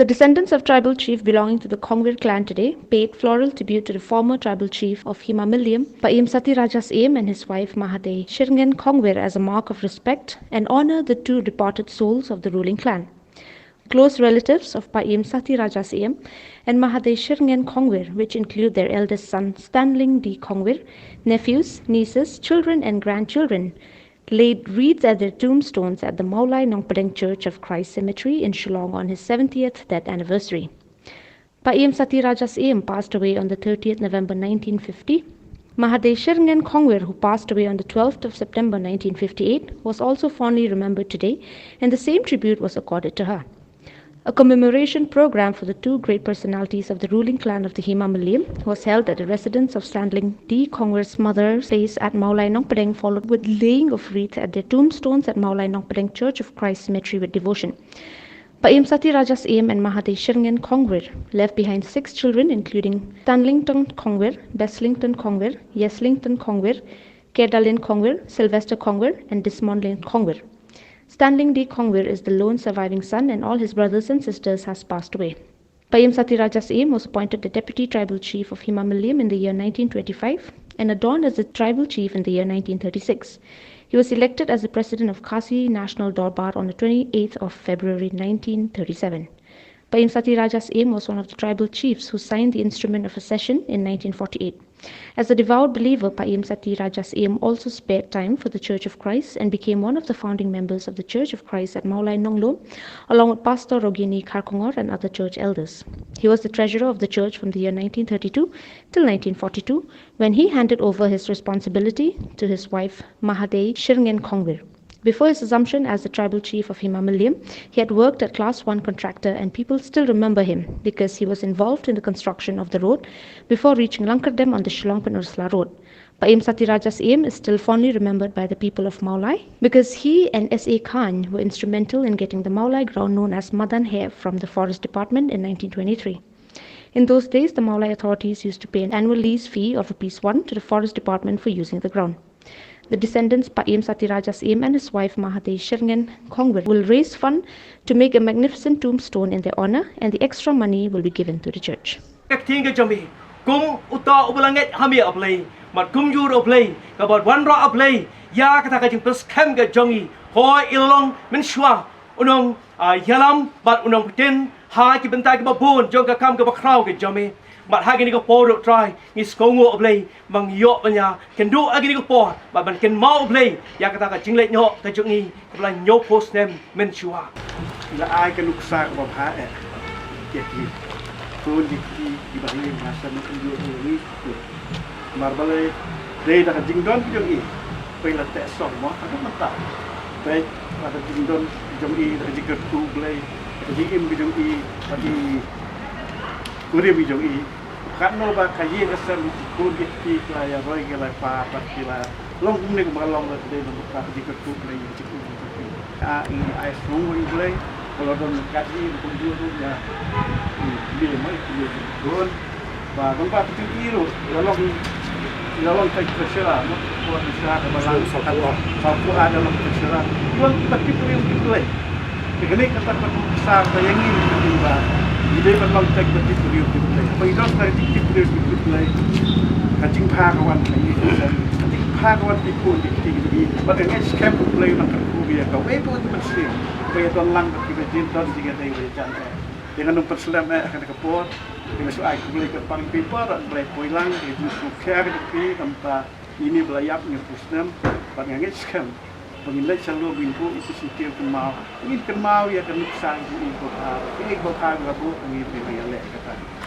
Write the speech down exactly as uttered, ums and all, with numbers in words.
The descendants of tribal chief belonging to the Khongwir clan today paid floral tribute to the former tribal chief of Hima Mylliem, Paiem Sati Raja Syiem, and his wife Mahadei Shirngen Khongwir as a mark of respect and honor the two departed souls of the ruling clan. Close relatives of Paiem Sati Raja Syiem and Mahadei Shirngen Khongwir, which include their eldest son Stanling D Khongwir, nephews, nieces, children, and grandchildren, laid wreaths at their tombstones at the Mawlai Nongpdeng Church of Christ Cemetery in Shillong on his seventieth death anniversary. Paiem Sati Raja Syiem passed away on the thirtieth November nineteen fifty. Mahadei Shirngen Khongwir, who passed away on the twelfth of September nineteen fifty-eight, was also fondly remembered today, and the same tribute was accorded to her. A commemoration program for the two great personalities of the ruling clan of the Hima Mylliem was held at the residence of Stanling D Khongwir's mother's place at Mawlai Nongpdeng, followed with laying of wreath at their tombstones at Mawlai Nongpdeng Church of Christ Cemetery with devotion. Paiem Sati Raja Syiem and Mahadei Shirngen Khongwir left behind six children, including Stanlington Khongwir, Beslington Khongwir, Yeslington Khongwir, Kedalin Khongwir, Sylvester Khongwir, and Dismonlin Khongwir. Stanling D Khongwir is the lone surviving son, and all his brothers and sisters has passed away. Paiem Sati Raja Syiem was appointed the deputy tribal chief of Hima Mylliem in the year nineteen twenty-five and a don as the tribal chief in the year nineteen thirty-six. He was elected as the president of Khasi National Dorbar on the twenty-eighth of February nineteen thirty-seven. Paiem Sati Raja Syiem was one of the tribal chiefs who signed the instrument of accession in nineteen forty-eight. As a devout believer, Paiem Sati Raja Syiem also spared time for the Church of Christ and became one of the founding members of the Church of Christ at Mawlai Nonglum, along with Pastor Rogini Kharkongor and other church elders. He was the treasurer of the church from the year nineteen thirty-two till nineteen forty-two, when he handed over his responsibility to his wife, Mahadei Shirngen Khongwir. Before his assumption as the tribal chief of Hima Mylliem, he had worked at class one contractor, and people still remember him because he was involved in the construction of the road before reaching Langkardem on the Shillong Pynursla Road. Paiem Sati Raja Syiem is still fondly remembered by the people of Mawlai because he and S A Khan were instrumental in getting the Mawlai ground known as Madan Heh from the Forest Department in nineteen twenty-three. In those days, the Mawlai authorities used to pay an annual lease fee of rupees one to the Forest Department for using the ground. The descendants, Paiem Sati Raja Syiem and his wife Mahadei Shirngen Khongwir, will raise fund to make a magnificent tombstone in their honor, and the extra money will be given to the church. Ka ktien ka jong i, kum uta uba la ngeit ha me A Blei, bad kumjuh ruh A Blei, kaba wanrah A Blei ïa kata ka jingpyrshang ka jong i. Hooid, i la long mynshuwa u nongïalam bad u nongpyntin ha ki bynta kiba bun jong ka kam kaba khraw ka jong me. Bad ha kine ki por ruh Trai, ngi sngewnguh A Blei ba ngi ïoh ban ïakynduh ha kine ki por bad ban kynmaw A Blei ïa kata ka jingleit noh ka jong i kaba la hynñiewphew snem mynshuwa. La ai ka nuksa kaba bha eh. Ïa ki khun ki kti kiba ha ïing ha sem, ïa ki ïoh ïa ngi. Namar balei? Dei da ka jingdon ka jong i. Pei la teh sor mo, ka dei mynta. Pei da ka jingdon ka jong i, da ka jingkyrkhu Blei, da ka jingim ka jong i, da ka jingkurim ka jong i. Katno ba ka ïing ka sem, ki khun ki kti ki la ïa roi ki la ïa par, bad ki la long kumne kumba long, la dei namar ka jingkyrkhu Blei, jingkyrkhu Blei. Ka i ai sngewnguh ïa U Blei, ka la don ka i kumjuh ruh ïa i, i mei, i mei don. Ba don ba ka i ruh, la long, la long ka treasurer, no? Ko treasurer ka ba lang, ka, ka ko ada long treasurer. Long ka ti briew ti Blei. Te kane kata ka nuksa ka ïa ngi, ba ngi dei ban long ka ti briew ti Blei. Ba i don ka ti briew ti Blei. Ka jingbha ka wan ka ïa ngi, ka jingbha ka wan ki khun ki kti ki. Ba ka ngeit skhem U Blei u nang kyrkhu ïa kawei pa wan ki mynsiem. Ba ïa don lang ka ki ba jin don jingïadei ba ïa jan eh. Ïa nga nang pynslem eh ha kane ka por. Ïa nga shu ai khublei kyrpang ïa phi baroh, Blei poi lang ïa ka jingsngewkhia ka jong phi, namar ine ba la ïap hynñiewphew snem. Bad nga ngeit skhem ba ngin leit sha lum, ngin buh ïa ki syntiew kynmaw, ngin kynmaw ïa ka nuksa jong i ba bha, ïa i ba bha, ba buh ngin ïa leh kata.